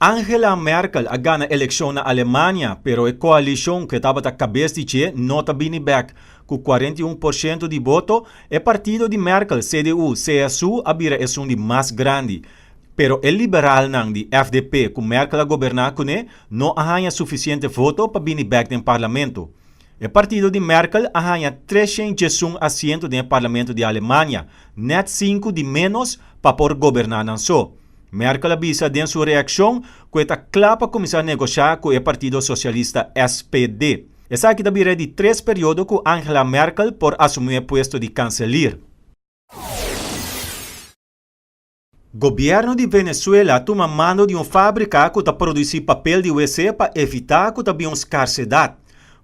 Angela Merkel a gana elekshon na Alemania, pero e koalishon ku e tabata kabes di dje no ta bini bèk. Ku 41% di boto, e partido di Merkel, CDU-CSU, a bira esun di mas grandi. Pero e liberalnan di FDP ku Merkel a goberná kuné no a haña sufisiente voto pa bini bèk den parlamento. E partido di Merkel a haña 311 asiento den e parlamento di Alemania, nèt sinku di ménos pa por goberná nan so. Merkel a bisa den su reakshon ku e ta kla pa kuminsá negoshá ku e partido sosialista SPD. Esaki ta bira e di tres periodo ku Angela Merkel por asumí e puesto di kanselir. Gobièrnu di Venezuela a tuma mando di un fábrika ku ta produsí papel di wc pa evitá ku ta bin un skarsedat.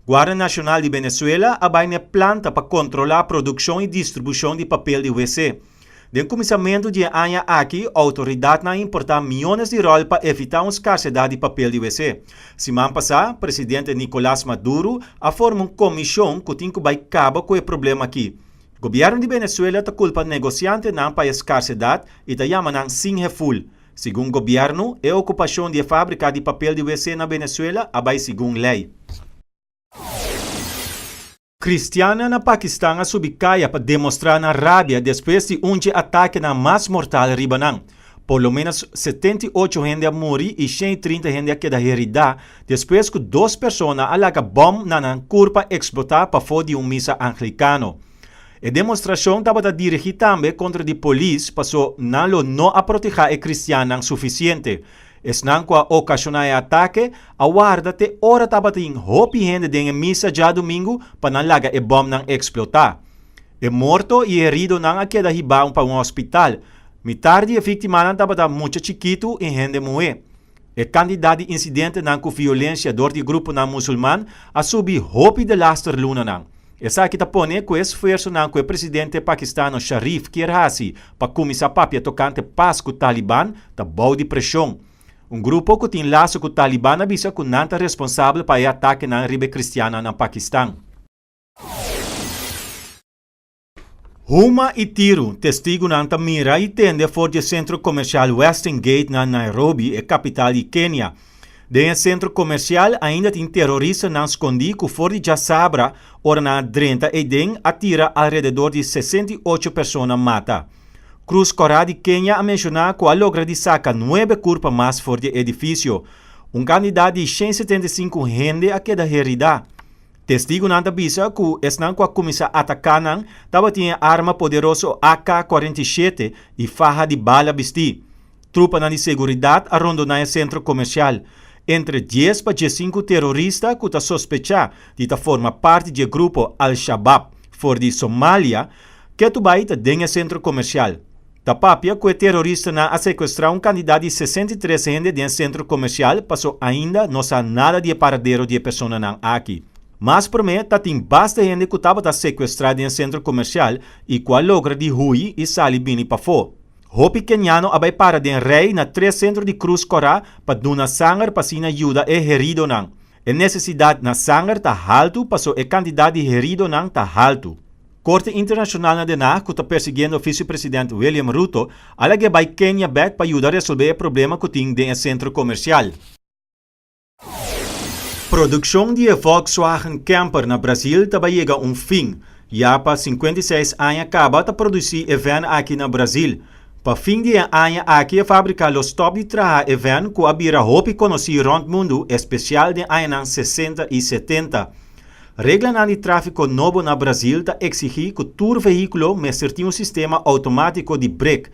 Guardia Nashonal di Venezuela a bai na e planta pa kontrolá produkshon i distribushon di papel di wc. Den kuminsamentu di e aña aki, outoridatnan a importá miónes di ròl pa evitá un skarsedat di papel di wc. Siman pasá, presidente Nicolás Maduro a forma un komishon ku tin ku bai kaba ku e problema aki. Gobièrnu di Venezuela ta kulpa negosiantenan pa e skarsedat i ta yama nan sin heful. Segun gobièrnu, e okupashon di e fábrika di papel di wc na Venezuela a bai segun lei. Kristiannan na Pakistan a subi kaya pa demostrá nan rabia despues di un dje atakenan mas mortal riba nan. Por lo ménos 78 hende a muri i 130 hende a keda heridá despues ku dos persona a laga bòm na nan kurpa eksplotá pafó di un misa anglikano. E demostrashon tabata dirigí tambe kontra di polis paso nan lo no a protehá e kristiannan sufisiente. Esnan ku a okashoná e atake a warda te ora tabatin hopi hende den e misa djadumingu pa nan laga e bòmnan eksplotá. E morto i e heridonan a keda hibá pa un hospital. Mitar di e víktimanan tabata mucha chikitu i hende muhé. E kantidat di insidentenan ku violensia dor di gruponan musulman a subi hopi de laster lunanan. Esaki ta pone ku e esfuersonan ku e presidente pakistano Sharif kier hasi pa kuminsá papia tokante pas ku Taliban ta bou di preshon. Un grupo ku tin laso ku Taliban a bisa ku nan ta responsabel pa e atakenan riba e kristiannan na Pakistan. Huma i tiru, testigunan ta mira i tende for di e sentro komersial Western Gate na Nairobi, e kapital di Kenia. Den e sentro komersial ainda tin teroristanan skondí ku for di djasabra ora nan a drenta eiden a tira alrededor di 68 persona mata. Krus Kòrá di Kenia a menshoná ku a logra di saka nuebe kurpa mas for di e edifisio. Un kantidat di 175 hende a keda heridá. Testigunan ta bisa ku esnan ku a kuminsá ataká nan tabatin e arma poderoso AK 47 i faha di bala bistí. Trupanan di seguridat a rondoná e sentro komersial. Entre 10 pa 15 terorista ku ta sospechá di ta forma parti di e grupo Al-Shabaab for di Somalia ketu bai ta den e sentro komersial. Ta papia ku e teroristanan a sekuestrá un kantidat di 63 hende den sentro komersial paso ainda no sa nada di e paradero di e personanan aki. Mas promé ta tin basta hende ku tabata sekuestrá den sentro komersial i ku a logra di hui i sali bini pafó. Hopi keniano a bai para den rei na tres sentro di Krus Kòrá pa duna sanger pa asina yuda e heridonan. E nesesidat na sanger ta haltu paso e kantidat di heridonan ta haltu. Korte Internashonal na Den Haag ku ta persiguiendo Visepresident William Ruto a lag'é bai Kenia bèk pa yuda resolvé e problema ku tin den e sentro komersial. Produkshon di e Volkswagen Camper na Brazil ta bai yega un fin. Ya pa 56 aña kaba ta produsí e vèn aki na Brazil. Pa fin di e aña aki e fábrika lo stòp di traha e vèn ku a bira hopi konosí rònt mundu espesial den añanan 60 i 70. Reglanan di tráfiko nobo na Brazil ta eksigí ku tur vehíkulo mester tin un sistema outomátiko di brek.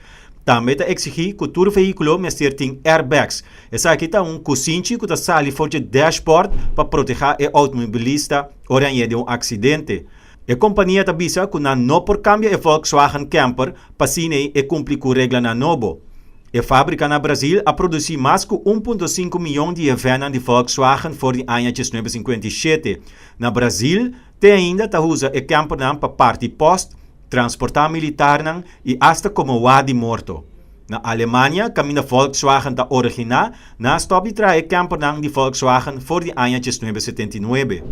Tambe ta eksigí ku tur vehíkulo mester tin airbags. Esaki ta un kusinchi ku ta sali for dje dashboard pa protehá e outomobilista ora hañ'é den un aksidente. E kompania ta bisa ku nan no por kambia e Volkswagen Camper pa asina e kumpli ku reglanan nobo. E fábrika na Brazil a produsí mas ku 1.5 mion di e vènnan di Volkswagen for di aña 1957. Na Brazil te ainda ta usa e campernan pa parti pòst, transportá militarnan i asta komo wa di morto. Na Alemania, kaminda Volkswagen ta originá, nan a stòp di traha e campernan di Volkswagen for di aña 1979.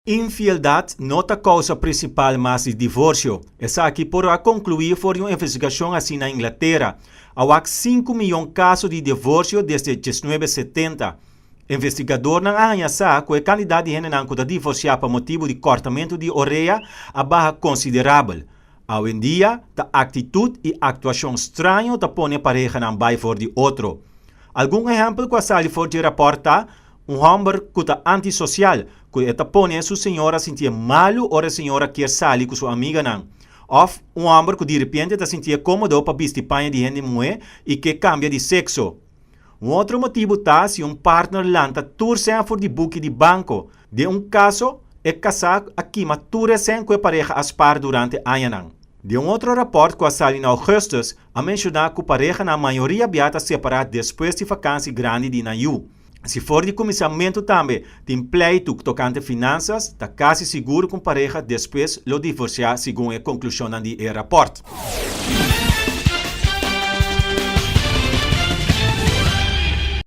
Infieldat no ta kousa prinsipal mas di divorsio. Esaki por a konkluí for di un investigashon hasi na Inglatera. A wak sinku miyon kaso di divorsio desde diesnuebe setenta. Investigadornan a haña sa ku e kantidat di hendenan ku ta divorsiá pa motibu di kòrtamentu di orea a baha konsiderabel. Awendia, ta aktitut i aktuashon straño ta pone parehanan bai for di otro. Algun ehèmpel ku a sali for dje rapòrt ta, Un hòmber ku ta antisosial, ku e ta pone su señora sintié malu ora e señora kier sali ku su amiganan. Òf un hòmber ku diripiente ta sintié kómodo pa bisti paña di hende muhé i ke kambia di sekso. Un otro motibu ta si un partner lanta tur sèn for di buki di banko. Den un kaso, e kasá a kima tur e sèn ku e pareha a spar durante añanan. Den un otro rapòrt ku a sali na ougùstùs, a menshoná ku parehanan mayoria bia ta separá despues di fakansi grandi di nan yu. Si for di kuminsamentu tambe tin pleitu tokante finansas, ta kasi sigur ku un pareha despues lo divorsiá segun e konklushonnan di e rapòrt.